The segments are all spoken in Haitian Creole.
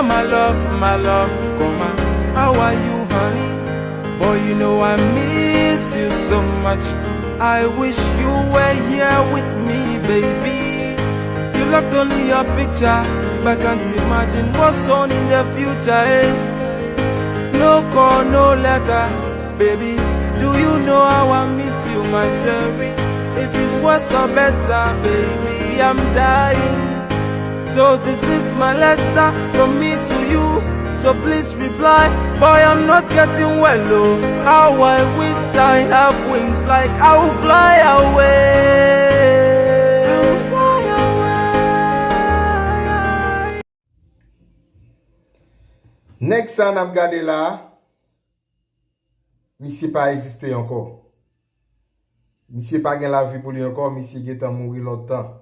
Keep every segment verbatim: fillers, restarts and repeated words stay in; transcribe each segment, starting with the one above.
My love, my love, come on. How are you, honey? Boy, you know I miss you so much. I wish you were here with me, baby. You left only your picture, but can't imagine what's on in the future, eh? No call, no letter, baby. Do you know how I miss you, my sherry? If it's worse or better, baby, I'm dying. So this is my letter from me to you. So please reply. Boy, I'm not getting well, oh. How I wish I have wings like I will fly away. I will fly away. Nèg sa n ap gade la, misye pa egziste ankò. Misye pa gen lavi pou li ankò, misye gentan mouri lontan.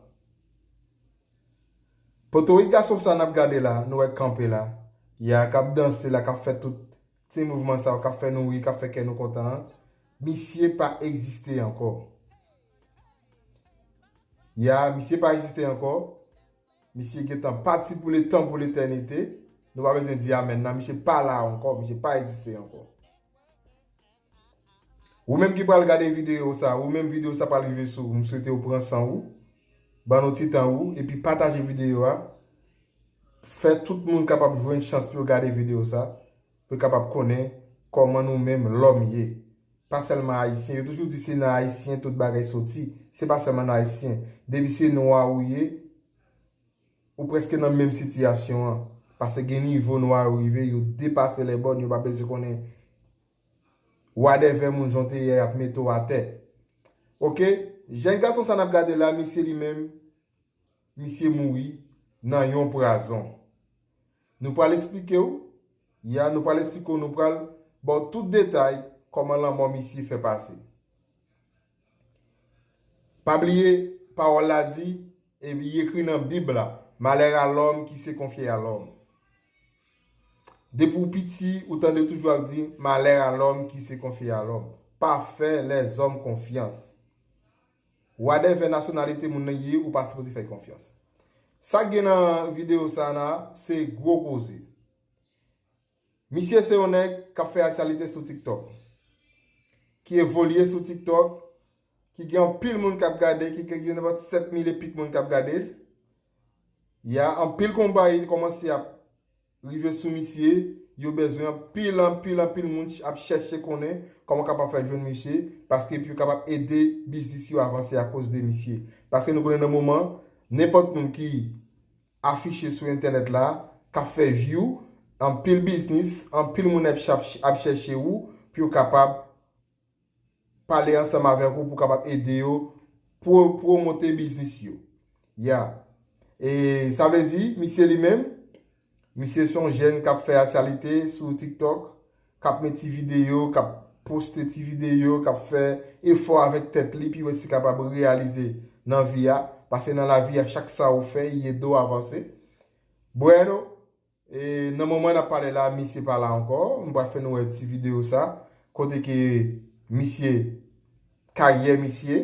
Potorik gason sa n ap gade la, nou wè k kanpe la, ya k ap danse la, k ap fè tout ti mouvman sa yo, k ap fè nou ri, k ap fè kè nou kontan an, misye pa egziste ankò. Ya, misye pa egziste ankò. Misye gentan pati pou letan, pou letènite. Nou pa bezwen di amèn nan. Misye pa la ankò. Misye pa egziste ankò. Ou menm ki pral gade videyo sa, ou menm videyo sa pral rive sou ou, m swete w pran san ou, ban nou ti tan ou, epi pataje videyo a. Fè tout moun kapab jwenn chans pou yo gade videyo sa, pou yo kapab konnen kòman nou menm lòm ye. Pa sèlman Ayisyen. Yo toujou di se nan Ayisyen tout bagay soti. Se pa sèlman nan Ayisyen. Depi se nwa ou ye, ou prèske nan menm sitiyasyon an. Paske gen nivo nwa yo rive, yo depase lè bòn, yo pa bezwen konnen wadèvè moun jan w te ye a, y ap mete w atè. Oke? Jèn gason sa n ap gade la, misye li menm, misye mouri nan yon prazon. Nou pral esplike w, ya, nou pral esplike w, nou pral ba w tout detay kòman lanmò misye fè pase. Pa bliye, pawòl la di, e li ekri nan Bib la, malè a lòm ki se konfye a lòm. Depi w piti, ou tande toujou ap di, malè a lòm ki se konfye a lòm. Pa fè lèzòm konfyans. Wadèvè nasyonalite moun nan ye, ou pa sipoze fè konfyans. Sa k gen nan videyo sa la, se gwo koze. Misye se yon nèg k ap fè aktyalite sou TikTok, ki evolye sou TikTok, ki gen anpil moun k ap gade, ki gen nenpòt sèt mil epik moun k ap gade l. Ya, anpil konpayi kòmanse ap rive sou misye, yo bezwen anpil, anpil, anpil moun ch- ap chèche konnen kòman kapab fè jwenn misye, paske pou yo kapab ede biznis yo avanse akoz de misye. Paske nou konnen nan moman, nenpòt moun ki afiche sou entènèt la, k ap fè view, anpil biznis, anpil moun ap, ap, ap chèche ou pou yo kapab pale ansanm avèk ou pou kapab ede yo pwo- pwomote biznis yo. Ya. E sa vle di, misye li menm, misye se yon jèn k ap fè aktyalite sou TikTok, k ap met ti videyo, k ap poste ti videyo, k ap fè efò avèk tèt li, pi wè si kapab reyalize nan vi a, paske nan lavi a, chak sa ou fè, li ede w avanse. Bueno, e nan moman n ap pale la, misye pa la ankò. M pral fè nou wè ti videyo sa, kote ke misye, karyè misye,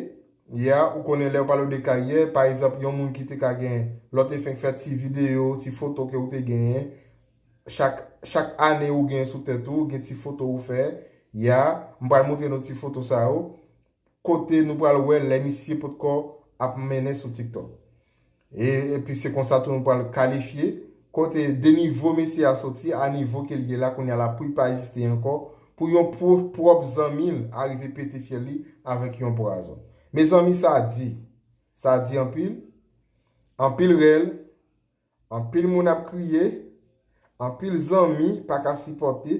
ya, ou konnen lè yo pale w de karyè, pa egzanp, yon moun ki te ka gen, lè w te fenk fè ti videyo, ti foto ke ou te genyen, chak, chak ane ou genyen sou tèt ou, gen ti foto ou fè, ya, m pral montre nou ti foto sa yo, kote nou pral wè lè misye potkò ap mennen sou TikTok. E, epi se konsa tou nou pral kalifye, kote de nivo mesye a soti a nivo ke l ye la kounye a la pou l pa egziste ankò, pou yon pwo- pwòp zanmi l arive pete fyèl li avèk yon pwazon. Mezanmi, sa di, sa di anpil, anpil rèl, anpil moun ap kriye, anpil zanmi pa ka sipòte,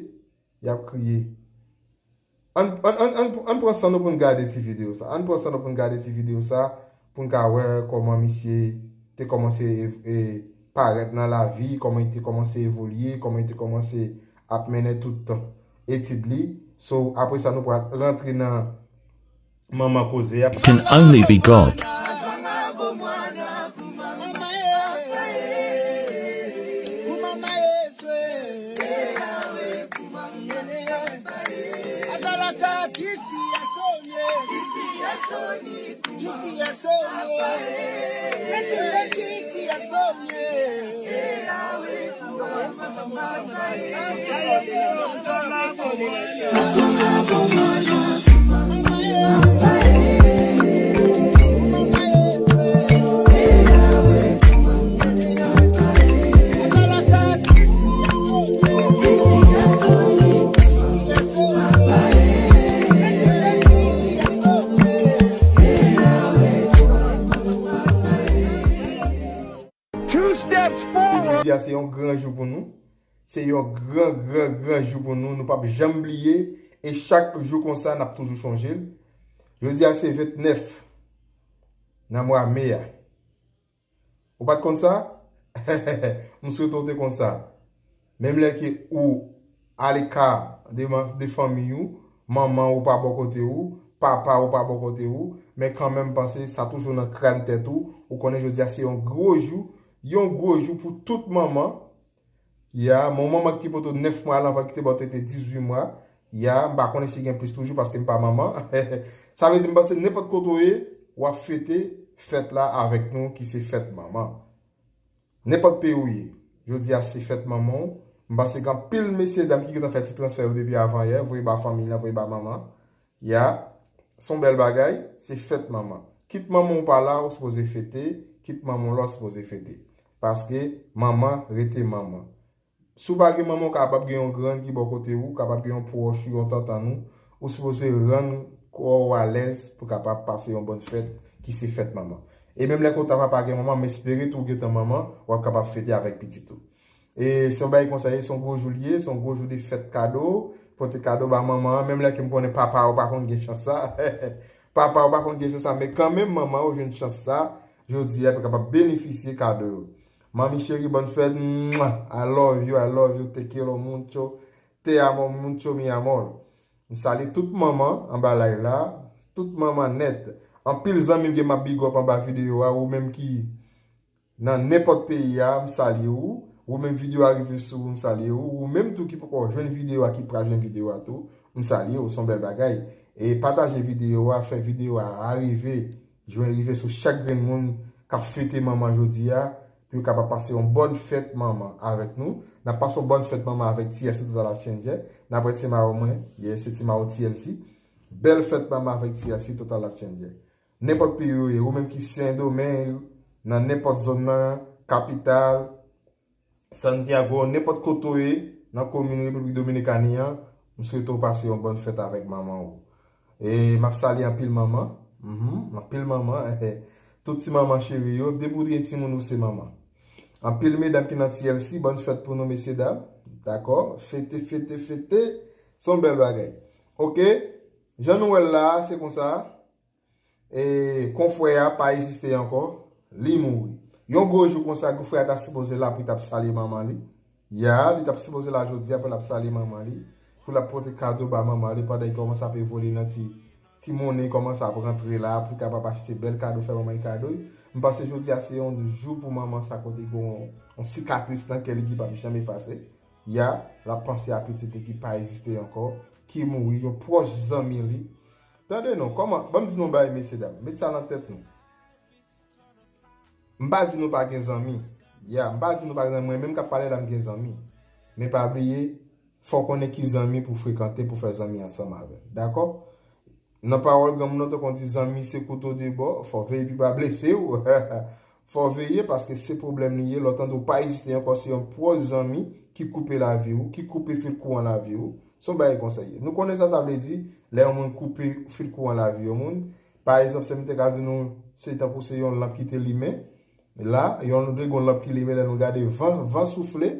y ap kriye. Ann, ann, ann, ann, ann pran san nou pou n gade ti videyo sa. Ann pran san nou pou n gade ti videyo sa pou n ka wè kòman misye te kòmanse e, e, parèt nan lavi, kòman li te kòmanse evolye, kòman li te kòmanse ap mennen tout etid li. So, apre sa, nou pral rantre nan manman koze a. Can only be God. Two steps forward. Jodi a se yon gran jou pou nou. Se yon gran, gran, gran jou pou nou. Nou p ap janm bliye. E chak jou konsa, n ap toujou chonje l. Jodi a se vennèf nan mwa me a. Ou pa t konn sa? M swete w te konn sa. Menm lè ke ou aleka de, de fanmi ou, manman ou pa bò kote ou, papa ou pa bò kote ou, men kanmenm panse sa toujou nan kràn tèt ou, ou konnen jodi a se yon gwo jou, yon gwo jou pou tout manman. Ya, mon manman ki te pote w nèf mwa la, anvan ki te ba w tete dizuit mwa. Ya, m pa konnen si gen plis toujou paske m pa manman. Sa vle di, m panse nenpòt kote w ye, w ap fete fèt la avèk nou ki se fèt manman. Nenpòt peyi w ye, jodi a se fèt manman w. M panse gen anpil mesye dam ki gentan fè ti transfè yo depi avan yè, voye ba fanmi lan, voye ba manman. Ya, se yon bèl bagay, se fèt manman. Kit manman w pa la, ou sipoze fete, kit manman w la, ou sipoze fete. Paske manman rete manman. Si w pa gen manman, w kapab gen yon grann ki bò kote w, kapab gen yon pwòch ou, yon tantann ou, ou sipoze rann kò w alèz pou kapab pase yon bòn fèt ki se fèt manman. E menm lè ke w ta pa gen manman, m espere tou w gentan manman, w ap kapab fete avèk pitit ou. E se yon bagay konsa ye, se yon gwo jou l ye, se yon gwo jou de fèt kado, pote kado ba manman an, menm lè ke m konnen papa w pa konn gen chans sa. Papa w pa konn gen chans sa, men kanmenm manman w jwenn chans sa, jodi a pou kapab benefisye kado yo. Manmi cheri, bòn fèt, mwa, I love you, I love you, te quiero mucho, te amo mucho, mi amor. M salye tout manman anba live la, tout manman nèt. Anpil zanmi m gen m ap big up anba videyo a, ou menm ki nan nenpòt peyi a, m salye ou. Ou menm videyo a rive sou ou, m salye ou. Ou menm tou ki poko jwenn videyo a, ki pral jwenn videyo a tou, m salye ou. Se yon bèl bagay. E pataje videyo a, fè videyo a arive, jwenn rive sou chak grenn moun k ap fete manman jodi a, pou yo kapab pase yon bòn fèt manman avèk nou. N ap pase yon bòn fèt manman avèk T L C Total Life Changer. N ap wè ti mawo mwen, yes, se ti mawo T L C. Bèl fèt manman avèk T L C Total Life Changer. Nenpòt peyi ou ye, ou menm ki Sendomeng, nan nenpòt zòn nan, kapital, Santiago, nenpòt kote ou ye, nan komin Repiblik Dominikani an, m swete w pase yon bòn fèt avèk manman ou. E m ap salye anpil manman, mhm, anpil manman, tout ti manman cheri yo, depi w gen timoun ou se manman. Anpil medam ki nan T L C, bòn fèt pou nou, mesye dam. Dakò? Fete, fete, fete. Se yon bèl bagay. Oke? Jan nou wè l la a, se konsa. E konfrè a pa egziste ankò, li mouri. Yon gwo jou konsa, konfrè a ta sipoze la pou l t ap salye manman li. Ya, li t ap sipoze la jodi a pou l ap salye manman li, pou l ap pote kado ba manman li pandan li kòmanse ap evolye nan ti, ti monnen kòmanse ap rantre la pou l kapab achte bèl kado, fè manman li kado. M panse jodi a se yon jou pou manman sa kote gen yon, yon sikatris nan kè li ki p ap janm efase. Ya, l ap panse a pitit li ki pa egziste ankò, ki mouri, yon pwòch zanmi li. Tande non, kòman, ban m di nou yon bagay, mesye dam, met sa nan tèt nou. M pa di nou pa gen zanmi. Ya, m pa di nou pa gen zanmi, mwen menm k ap pale la, m gen zanmi. Men pa bliye, fò w konnen ki zanmi pou frekante, pou fè zanmi ansanm avè l. Dakò? Nan pawòl granmoun nan, tankou di zanmi se kouto de bò, fò w veye pou l pa blese w. Fò w veye, paske se pwoblèm li ye, lè w tande w pa egziste ankò, se yon pwòch zanmi ki koupe lavi w, ki koupe fil kouran lavi w. Se yon bagay konsa ye. Nou konnen sa sa vle di, lè yon moun koupe fil kouran lavi yon moun. Pa egzanp, si m te ka di nou, se tankou se yon lanp ki te limen. La, yon, nou te gen yon lanp ki limen, lè nou gade van, van soufle,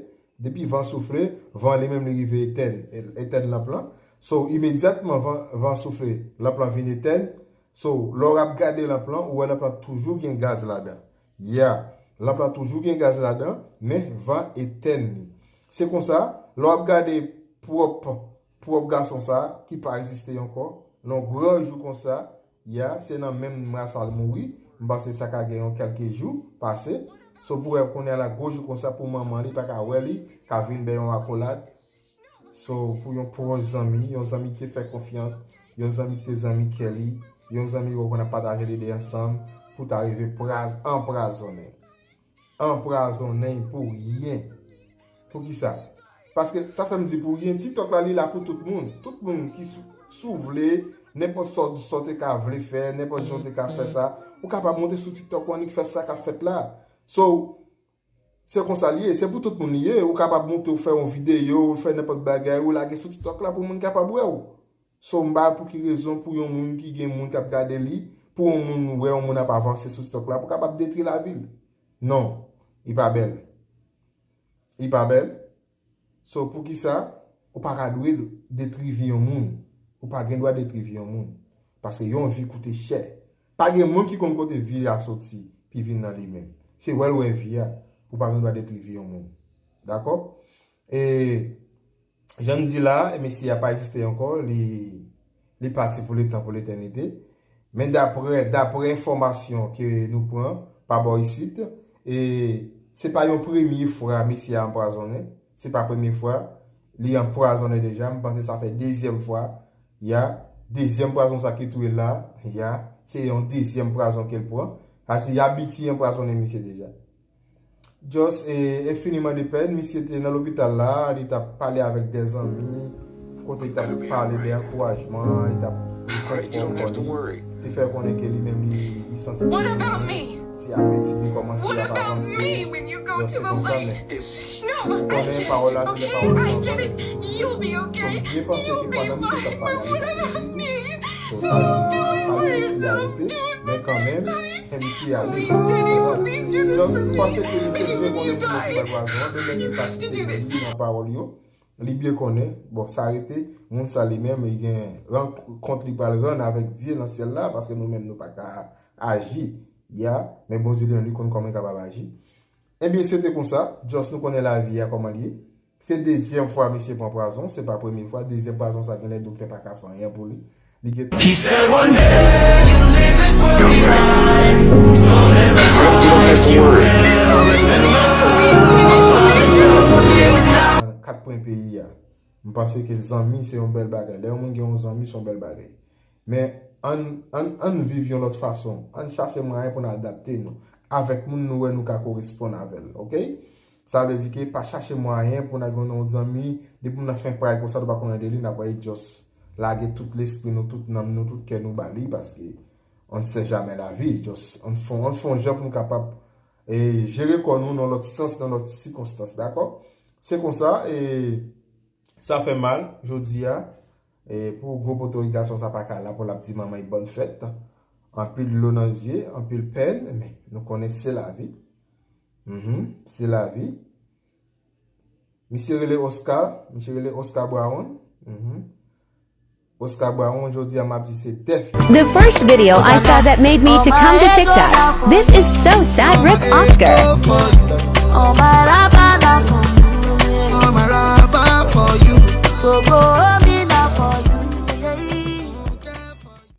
depi van soufle, van li menm li rive etèn, etèn lanp lan. So, imedyatman van, van soufle, lanp lan vin etèn. So, lè w ap gade lanp lan, ou wè lanp lan toujou gen gaz ladan. Ya, lanp lan toujou gen gaz ladan, men van etèn li. Se konsa, lè w ap gade pwòp, pwòp gason sa, ki pa egziste ankò, nan yon gran jou konsa, ya, se nan menm mwa sa l mouri. M panse sa ka gen yon kèlke jou pase. So, pou wè kounye a la, gwo jou konsa pou manman li, pa ka wè li, ka vin bay yon akolad. So, pou yon pwòch zanmi, yon zanmi ki te fè konfyans, yon zanmi ki te zanmi kè li, yon zanmi ou konn ap pataje lide ansanm, pou ta rive praz-, anprazonnen. Anprazonnen pou ryen. Poukisa? Paske sa fè m di pou gen TikTok la, li la pou tout moun. Tout moun ki sou, sou vle, nenpòt sa w te ka vle fè, nenpòt jan w te ka fè sa, ou kapab monte sou TikTok ou annik fè sa k ap fèt la. So, se konsa li ye, se pou tout moun li ye. Ou kapab monte, ou fè yon videyo, ou fè nenpòt bagay, ou lage sou TikTok la pou moun kapab wè w. So, m pa wè pou ki rezon pou yon moun ki gen moun k ap gade li, pou yon moun wè yon moun ap avanse sou TikTok la, pou kapab detri lavi l. Non, li pa bèl. Li pa bèl. So, poukisa ou pa ka dwe detri vi yon moun? Ou pa gen dwa detri vi yon moun. Paske yon vi koute chè. Pa gen moun ki konn kote vi a soti, pi vin nan li menm. Se wè l wè vi a. Ou pa gen dwa detri vi yon moun. Dakò? E jan n di la, mesye a pa egziste ankò, li, li pati pou letan, pou letènite. Men daprè, daprè enfòmasyon ke nou pran pa bò isit, e se pa yon premye fwa mesye a anpwazonnen. Se pa premye fwa. Li anpwazonnen deja. M panse sa fè dezyèm fwa. Ya, dezyèm pwazon sa ki touye l la. Ya, se yon dezyèm pwazon ke l pran. Sa se, y abitye anpwazonnen misye deja. Just, e, enfiniman de pèn, misye te nan lopital la, li t ap pale avèk de zanmi, kote li t ap pale de ankourajman, li t ap rekonfò kò li, te fè konnen ke li menm li, li santi li ti apeti, li kòmanse ap avanse. Just se konsa, men ou konnen pawòl la, se de pawòl san valè, se pou ti mesye. So, m byen panse ke pandan misye t ap pale avèk li, so, sa, sa li te pi arete, men kanmenm, men misye ale. Just, m panse ke misye dwe konnen pou yo ki bay pwazon an, men lè li pa site non li nan pawòl yo, li byen konnen, bon, sa rete, moun sa li menm, li gen rankont li pral rann avèk Dye nan syèl la, paske nou menm nou pa ka aji, ya, men Bondye li menm li konn kòman li kapab aji. Ebyen, se te konsa, just nou konnen lavi a kòman l ye. Se dezyèm fwa misye pran pwazon, se pa premye fwa, dezyèm pwazon sa genlè doktè pa ka fè anyen pou li. Li gentan He said one day you'll leave this world behind. So live a life you will remember. My father told me when I Kat pwen peyi a. M panse ke zanmi se yon bèl bagay. Lè yon moun gen yon zanmi, se yon bèl bagay. Men ann, ann, ann viv yon lòt fason. Ann chache mwayen pou n adapte nou avèk moun nou wè nou ka koresponn avè l, oke? Sa vle di ke pa chache mwayen pou n al gen yon zanmi, depi moun nan fè yon bagay konsa, nou pa konnen de li, n ap wè just lage tout lespri nou, tout nanm nou, tout kè nou ba li, paske on ne sait jamais la vie, just on fè, on fè yon jan pou nou kapab, e, jere kò nou nan lòt sans, nan lòt sikonstans, dakò? Se konsa, e, sa fè mal, jodi a, e, pou gwo poto gason sa pa ka la pou l ap di manman l bòn fèt. Anpil dlo nan zye, anpil pèn, men nou konnen se lavi. Mhm, se lavi. Misye rele Oscar, misye rele Oscar Brown. Mhm. Oscar Brown, jodi a m ap di se dèf. The first video I saw that made me to come to TikTok. This is so sad, rip Oscar.